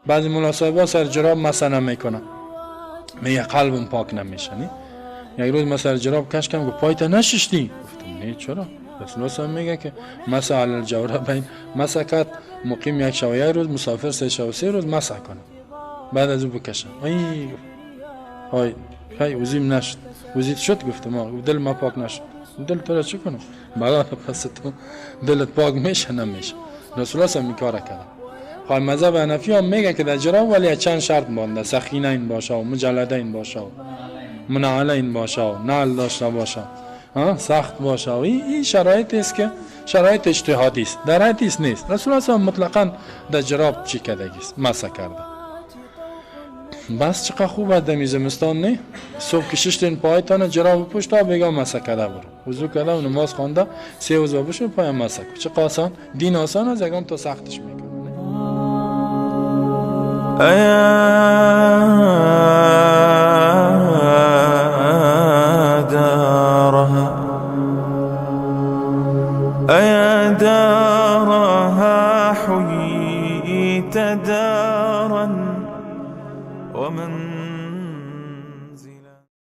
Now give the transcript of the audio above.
بعضی ملا صاحبا سر جراب مسح نمیکنه، میگه قلبم پاک نمیشه. نی یک روز من سر جراب کش کردم، گفت پایت نششتی؟ گفتم نه چرا؟ رسول الله میگه که مسح علی الجوربین، مسح کرد مقیم یک شب و یک روز، مسافر 3 شب و 3 روز مسح کنه، بعد از او بکشم. ای های های وزیم نشد، وزید شد؟ گفتم آه. دل ما پاک نشد. دل تو را چه کنم؟ بلا پس تو دلت پاک میشه نمیشه. رسول الله این کار کرد. خب مذهب حنفی هم میگه که در جراب ولی چند شرط مانده، سخینین باشه و مجلدین باشه و منعلین باشه و نعل داشته باشه، سخت باشه. و این شرایط است که شرایط اجتهادی است، در حدیث نیست. رسول الله مطلقاً در جراب چی کردگی است، مسح کرده. بس چقدر خوب است دمی زمستان، نه صبح که ششتین پایتان جراب پشت تا بگم مسح کرده برو، وضو کرده و نماز خوانده، 3 وضو بشو پای مسح. چه آسان، دین آسان است، یگان تا سختش میکنه. أيا دارها أيا دارها حييت دارا ومن